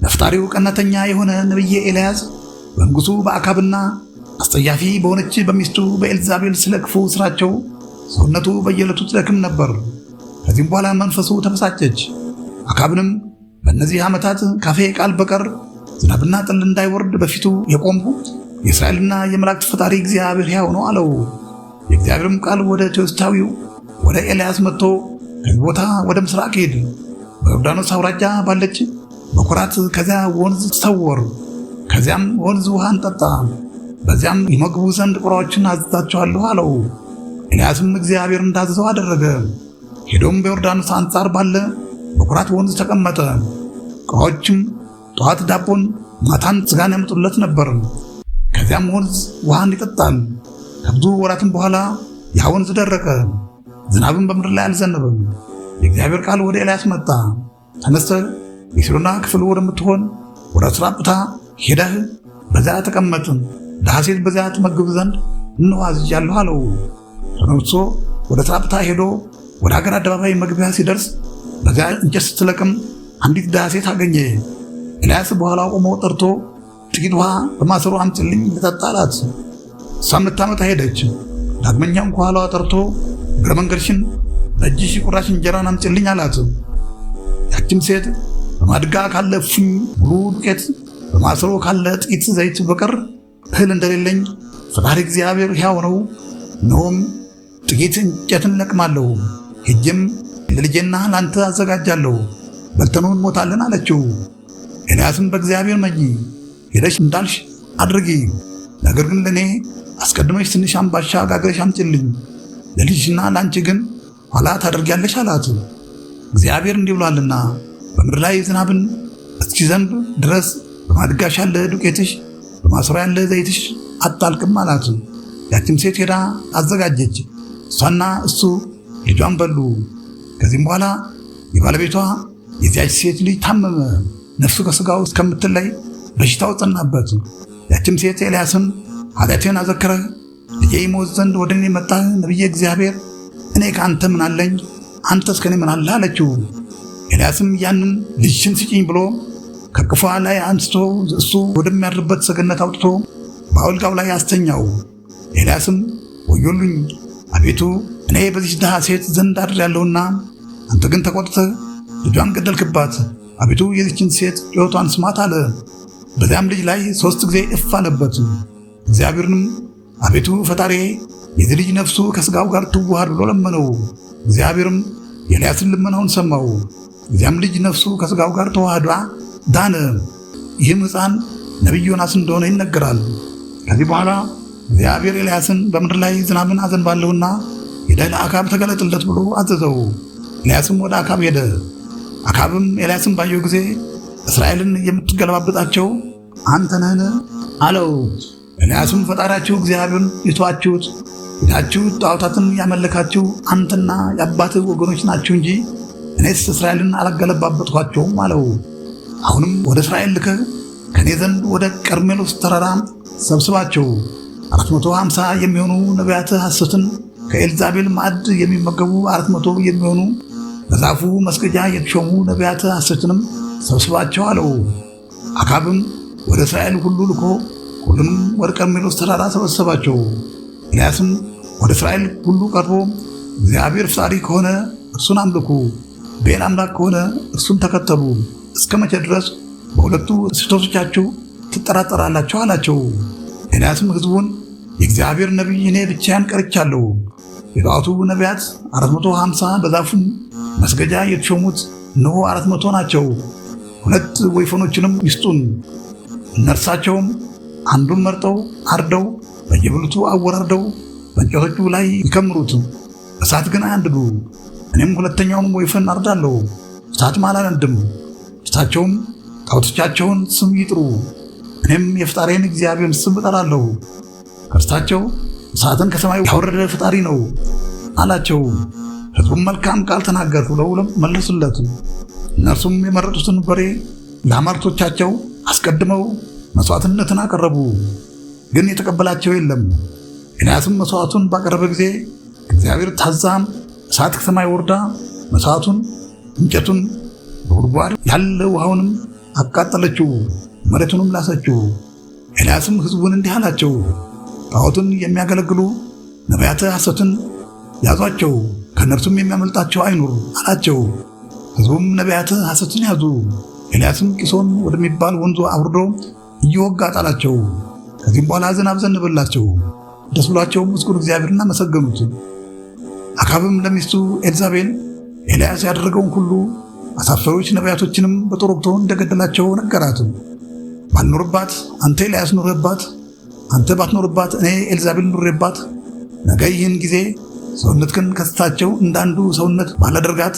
ለፈጣሪው ቀናተኛ የሆነ ነቢየ ኤልያስ በንጉሡ በአካብና አስጸያፊ በሆነች በሚስቱ በኤልዛቤል ስለ ክፉ ስራቸው ሰውነቱ በየዕለቱ ትደክም ነበር። ከዚህም በኋላ መንፈሱ ተበሳጨች። አካብንም በእነዚህ ዓመታት ካፌ ቃል በቀር ዝናብና ጠል እንዳይወርድ በፊቱ የቆምሁ የእስራኤልና የመላእክት ፈጣሪ እግዚአብሔር ሕያው ነው አለው። የእግዚአብሔርም ቃል ወደ ቴዎስታዊው ወደ ኤልያስ መጥቶ ከዚህ ቦታ ወደ ምስራቅ ሂድ፣ በዮርዳኖስ አውራጃ ባለች በኩራት ከዚያ ወንዝ ሰወር፣ ከዚያም ወንዝ ውሃን ጠጣ፣ በዚያም ይመግቡ ዘንድ ቁራዎችን አዝዛቸዋለሁ አለው። ኤልያስም እግዚአብሔር እንዳዘዘው አደረገ። ሄዶም በዮርዳኖስ አንጻር ባለ በኩራት ወንዝ ተቀመጠ። ቁራዎችም ጠዋት ዳቦን ማታን ስጋን ያመጡለት ነበር። ከዚያም ወንዝ ውሃን ይጠጣል። ከብዙ ወራትም በኋላ ያ ወንዝ ደረቀ፣ ዝናብም በምድር ላይ አልዘነበም። የእግዚአብሔር ቃል ወደ ኤልያስ መጣ። ተነስተህ የሲዶና ክፍል ወደምትሆን ወደ ሰራጵታ ሄደህ በዚያ ተቀመጥ፣ ድሃ ሴት በዚያ ትመግብ ዘንድ እነሆ አዝዣለሁ አለው። ተነስቶ ወደ ሰራጵታ ሄዶ ወደ ሀገር አደባባይ መግቢያ ሲደርስ በዚያ እንጨት ስትለቅም አንዲት ድሃ ሴት አገኘ። ኤልያስ በኋላ ቆሞ ጠርቶ ጥቂት ውሃ በማሰሮ አምጪልኝ ልጠጣ አላት። እሷም ልታመጣ ሄደች። ዳግመኛም ከኋላዋ ጠርቶ እግረ መንገድሽን በእጅሽ ቁራሽ እንጀራን አምጪልኝ አላት። ያችም ሴት በማድጋ ካለ እፍኝ ሙሉ ዱቄት በማሰሮ ካለ ጥቂት ዘይት በቀር እህል እንደሌለኝ ፈጣሪ እግዚአብሔር ሕያው ነው፣ እነሆም ጥቂት እንጨትን ለቅማለሁ፣ ሄጄም ለልጄና ለአንተ አዘጋጃለሁ፣ በልተነው እንሞታለን አለችው። ኤልያስም በእግዚአብሔር መኚ፣ ሄደሽ እንዳልሽ አድርጊ፣ ነገር ግን ለእኔ አስቀድመሽ ትንሽ አምባሻ ጋግረሽ አምጪልኝ፣ ለልጅሽና ለአንቺ ግን ኋላ ታደርጊያለሽ አላት። እግዚአብሔር እንዲህ ብሏልና በምድር ላይ ዝናብን እስኪዘንብ ድረስ በማድጋሽ ያለ ዱቄትሽ በማሰሮ ያለ ዘይትሽ አታልቅም አላት። ያችም ሴት ሄዳ አዘጋጀች፣ እሷና እሱ ልጇን በሉ። ከዚህም በኋላ የባለቤቷ የዚያች ሴት ልጅ ታመመ፣ ነፍሱ ከሥጋው እስከምትለይ በሽታው ጸናበት። ያችም ሴት ኤልያስን ኃጢአቴን አዘክረህ ልጄ ይሞት ዘንድ ወደ እኔ መጣህ ነቢየ እግዚአብሔር፣ እኔ ከአንተ ምን አለኝ? አንተስ ከእኔ ምን አለህ? አለችው። ኤልያስም ያንን ልጅሽን ስጪኝ ብሎ ከቅፏ ላይ አንስቶ እሱ ወደሚያድርበት ሰገነት አውጥቶ በአልጋው ላይ አስተኛው። ኤልያስም ወዮልኝ አቤቱ እኔ በዚች ድሃ ሴት ዘንድ አድሬያለሁና አንተ ግን ተቆጥተህ ልጇን ገደልክባት። አቤቱ የዚችን ሴት ጩኸቷን ስማት አለ። በዚያም ልጅ ላይ 3 ጊዜ እፍ አለበት። እግዚአብሔርንም አቤቱ ፈጣሪ የዚህ ልጅ ነፍሱ ከሥጋው ጋር ትዋሃድ ብሎ ለመነው። እግዚአብሔርም የኤልያስን ልመናውን ሰማው። የዚያም ልጅ ነፍሱ ከሥጋው ጋር ተዋህዷ ዳነ። ይህም ሕፃን ነቢይ ዮናስ እንደሆነ ይነገራል። ከዚህ በኋላ እግዚአብሔር ኤልያስን በምድር ላይ ዝናብን አዘንባለሁና ሄደህ ለአካብ ተገለጥለት ብሎ አዘዘው። ኤልያስም ወደ አካብ ሄደ። አካብም ኤልያስን ባየው ጊዜ እስራኤልን የምትገለባበጣቸው አንተ ነህን? አለው። ኤልያስም ፈጣሪያችሁ እግዚአብሔርን የተዋችሁት ሄዳችሁ ጣዖታትን ያመለካችሁ አንተና የአባትህ ወገኖች ናችሁ እንጂ እኔስ እስራኤልን አላገለባበጥኳቸውም አለው። አሁንም ወደ እስራኤል ልከህ ከእኔ ዘንድ ወደ ቀርሜሎስ ተራራ ሰብስባቸው። 450 የሚሆኑ ነቢያተ ሐሰትን ከኤልዛቤል ማዕድ የሚመገቡ 400 የሚሆኑ በዛፉ መስገጃ የተሾሙ ነቢያተ ሐሰትንም ሰብስባቸው አለው። አካብም ወደ እስራኤል ሁሉ ልኮ ሁሉንም ወደ ቀርሜሎስ ተራራ ሰበሰባቸው። ኤልያስም ወደ እስራኤል ሁሉ ቀርቦ እግዚአብሔር ፈጣሪ ከሆነ እርሱን አምልኩ፣ ቤል አምላክ ከሆነ እርሱን ተከተሉ፣ እስከ መቼ ድረስ በሁለቱ ስህተቶቻችሁ ትጠራጠራላችሁ? አላቸው። ኤልያስም ሕዝቡን የእግዚአብሔር ነቢይ እኔ ብቻዬን ቀርቻለሁ፣ የጣዖቱ ነቢያት 450 በዛፉም መስገጃ የተሾሙት እነሆ 400 ናቸው። 2 ወይፈኖችንም ይስጡን፣ እነርሳቸውም አንዱን መርጠው አርደው በየብልቱ አወራርደው በእንጨቶቹ ላይ ይከምሩት፣ እሳት ግን አያንድዱ። እኔም ሁለተኛውን ወይፈን አርዳለሁ፣ እሳትም አላነድም። እርሳቸውም ጣዖቶቻቸውን ስም ይጥሩ፣ እኔም የፈጣሪን እግዚአብሔርን ስም እጠራለሁ። ከእርሳቸው እሳትን ከሰማይ ያወረደ ፈጣሪ ነው አላቸው። ሕዝቡም መልካም ቃል ተናገርክ ብለው መለሱለት። እነርሱም የመረጡትን በሬ ለአማልክቶቻቸው አስቀድመው መሥዋዕትነትን አቀረቡ፣ ግን የተቀበላቸው የለም። ኤልያስም መሥዋዕቱን ባቀረበ ጊዜ እግዚአብሔር ታዛም እሳት ከሰማይ ወርዳ መሥዋዕቱን፣ እንጨቱን፣ በጉድጓድ ያለ ውሃውንም አቃጠለችው፣ መሬቱንም ላሰችው። ኤልያስም ሕዝቡን እንዲህ አላቸው፣ ጣዖትን የሚያገለግሉ ነቢያተ ሐሰትን ያዟቸው፣ ከእነርሱም የሚያመልጣቸው አይኑር አላቸው። ሕዝቡም ነቢያተ ሐሰትን ያዙ። ኤልያስም ቂሶን ወደሚባል ወንዙ አውርዶ እየወጋ ጣላቸው። ከዚህም በኋላ ዝናብ ዘነበላቸው። ደስ ብሏቸውም ምስጉን እግዚአብሔርን አመሰገኑት። አካብም ለሚስቱ ኤልዛቤል ኤልያስ ያደረገውን ሁሉ አሳፋሪዎች ነቢያቶችንም በጦር ወግቶ እንደገደላቸው ነገራት። ባልኖርባት አንተ ኤልያስ ኑረባት፣ አንተ ባትኖርባት እኔ ኤልዛቤል ኑሬባት፣ ነገ ይህን ጊዜ ሰውነትህን ከስታቸው እንዳንዱ ሰውነት ባላደርጋት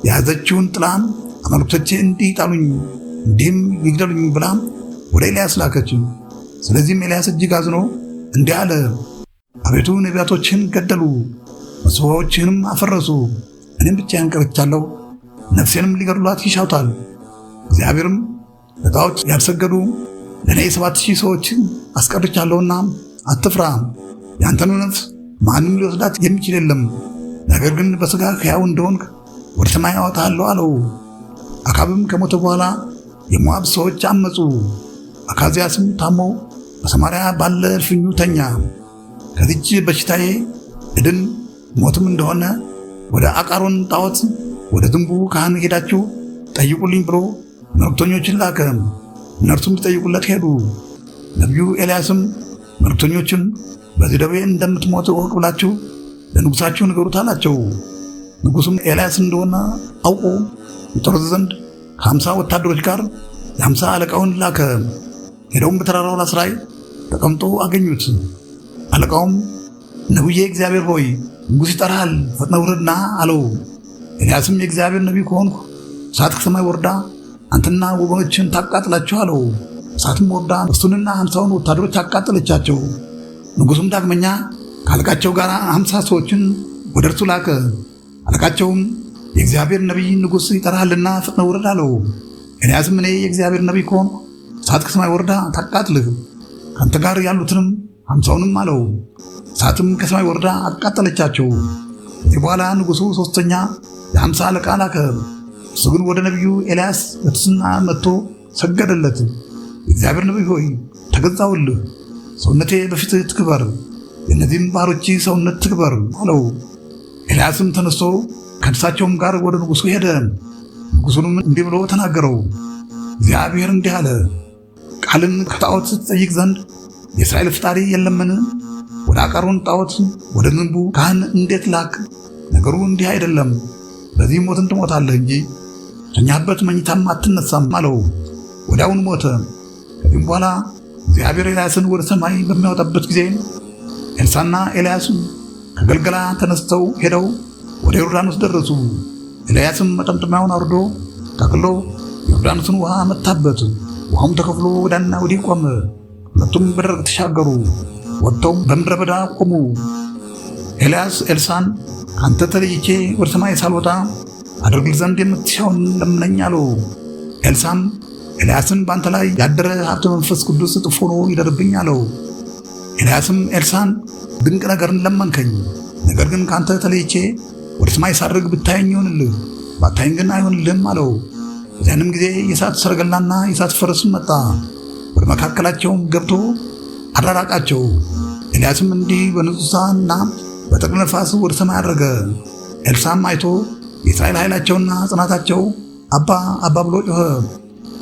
የያዘችውን ጥላ አማልክቶቼ እንዲህ ጣሉኝ እንዲህም ይግደሉኝ ብላ ወደ ኤልያስ ላከች። ስለዚህም ኤልያስ እጅግ አዝኖ እንዲህ አለ፣ አቤቱ ነቢያቶችህን ገደሉ፣ መሠዊያዎችህንም አፈረሱ፣ እኔም ብቻዬን ቀርቻለሁ፣ ነፍሴንም ሊገድሏት ይሻውታል። እግዚአብሔርም ለጣዖት ያልሰገዱ ለእኔ 7000 ሰዎች አስቀርቻለሁና አትፍራ፣ ያንተኑ ነፍስ ማንም ሊወስዳት የሚችል የለም። ነገር ግን በሥጋ ሕያው እንደሆንክ ወደ ሰማይ አወጣሃለሁ አለው። አካብም ከሞተ በኋላ የሞዓብ ሰዎች አመፁ። አካዝያስም ታሞ በሰማርያ ባለ እልፍኙ ተኛ። ከዚች በሽታዬ እድን ሞትም እንደሆነ ወደ አቃሮን ጣዖት ወደ ዝንቡ ካህን ሄዳችሁ ጠይቁልኝ ብሎ መልእክተኞችን ላከ። እነርሱም ሊጠይቁለት ሄዱ። ነቢዩ ኤልያስም መልእክተኞችን በዚህ ደዌ እንደምትሞት እወቅ ብላችሁ ለንጉሳችሁ ንገሩት አላቸው። ንጉሱም ኤልያስ እንደሆነ አውቆ ይጦርዝ ዘንድ ከ50 ወታደሮች ጋር የ50 አለቃውን ላከ። ሄደውም በተራራው ራስ ላይ ተቀምጦ አገኙት። አለቃውም ነቢዬ እግዚአብሔር ሆይ ንጉሥ ይጠራሃል፣ ፈጥነህ ውረድና አለው። ኤልያስም የእግዚአብሔር ነቢይ ከሆንኩ እሳት ከሰማይ ወርዳ አንተና ወገኖችን ታቃጥላቸው አለው። እሳትም ወርዳ እሱንና 50ውን ወታደሮች አቃጠለቻቸው። ንጉሱም ዳግመኛ ከአለቃቸው ጋር 50 ሰዎችን ወደ እርሱ ላከ። አለቃቸውም የእግዚአብሔር ነቢይ ንጉሥ ይጠራሃልና ፈጥነህ ውረድ አለው። ኤልያስም እኔ የእግዚአብሔር ነቢይ ከሆንኩ እሳት ከሰማይ ወርዳ ታቃጥልህ፣ ከአንተ ጋር ያሉትንም 50ውንም አለው። እሳትም ከሰማይ ወርዳ አቃጠለቻቸው። ከዚህ በኋላ ንጉሱ ሶስተኛ የ50 አለቃ ላከ። እሱ ግን ወደ ነቢዩ ኤልያስ በትሕትና መጥቶ ሰገደለት። የእግዚአብሔር ነቢይ ሆይ ተገዛውልህ፣ ሰውነቴ በፊትህ ትክበር፣ የእነዚህም ባሮች ሰውነት ትክበር አለው። ኤልያስም ተነስቶ ከእርሳቸውም ጋር ወደ ንጉሱ ሄደ። ንጉሱንም እንዲህ ብሎ ተናገረው። እግዚአብሔር እንዲህ አለ፣ ቃልን ከጣዖት ትጠይቅ ዘንድ የእስራኤል ፈጣሪ የለምን? ወደ አቃሮን ጣዖት ወደ ዝንቡ ካህን እንዴት ላክ? ነገሩ እንዲህ አይደለም፣ በዚህ ሞትን ትሞታለህ እንጂ ተኛበት መኝታም አትነሳም አለው። ወዲያውን ሞተ። ከዚህም በኋላ እግዚአብሔር ኤልያስን ወደ ሰማይ በሚያወጣበት ጊዜ ኤልሳና ኤልያስ ከገልገላ ተነስተው ሄደው ወደ ዮርዳኖስ ደረሱ። ኤልያስም መጠምጠሚያውን አውርዶ ጠቅሎ ዮርዳኖስን ውሃ መታበት። ውሃውም ተከፍሎ ወዲያና ወዲህ ቆመ። ሁለቱም በደረቅ ተሻገሩ። ወጥተውም በምድረ በዳ ቆሙ። ኤልያስ ኤልሳን ከአንተ ተለይቼ ወደ ሰማይ ሳልወጣ አደርግልህ ዘንድ የምትሻውን ለምነኝ አለው። ኤልሳም ኤልያስን በአንተ ላይ ያደረ ሀብተ መንፈስ ቅዱስ እጥፍ ሆኖ ይደርብኝ አለው። ኤልያስም ኤልሳን ድንቅ ነገርን ለመንከኝ፣ ነገር ግን ከአንተ ተለይቼ ወደ ሰማይ ሳርግ ብታየኝ ይሆንልህ፣ ባታየኝ ግን አይሆንልህም አለው። በዚያንም ጊዜ የእሳት ሰረገላና የእሳት ፈረስ መጣ፣ ወደ መካከላቸውም ገብቶ አራራቃቸው። ኤልያስም እንዲህ በንጹሳና በጥቅል ነፋስ ወደ ሰማይ አረገ። ኤልሳም አይቶ የእስራኤል ኃይላቸውና ጽናታቸው አባ አባ ብሎ ጮኸ።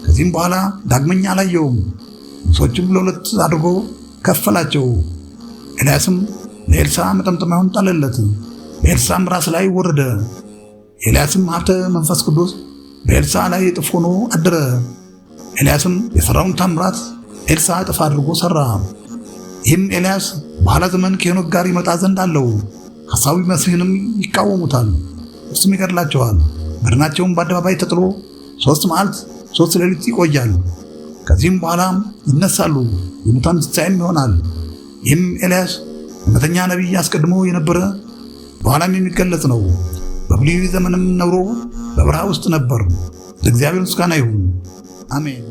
ከዚህም በኋላ ዳግመኛ አላየውም። ሰዎችም ለሁለት አድርጎ ከፈላቸው። ኤልያስም ለኤልሳ መጠምጠሚያውን ጣለለት፣ በኤልሳም ራስ ላይ ወረደ። ኤልያስም ሀብተ መንፈስ ቅዱስ በኤልሳ ላይ እጥፍ ሆኖ አደረ። ኤልያስም የሠራውን ታምራት ኤልሳ እጥፍ አድርጎ ሠራ። ይህም ኤልያስ በኋላ ዘመን ከሄኖክ ጋር ይመጣ ዘንድ አለው። ሐሳዊ መሲሕንም ይቃወሙታል፣ እርሱም ይገድላቸዋል። በድናቸውም በአደባባይ ተጥሎ 3 መዓልት 3 ሌሊት ይቆያል። ከዚህም በኋላ ይነሳሉ፣ የሙታን ትንሣኤም ይሆናል። ይህም ኤልያስ እውነተኛ ነቢይ አስቀድሞ የነበረ በኋላም የሚገለጽ ነው። በብሉይ ዘመንም ነብሮ በበረሃ ውስጥ ነበር። ለእግዚአብሔር ምስጋና ይሁን፣ አሜን።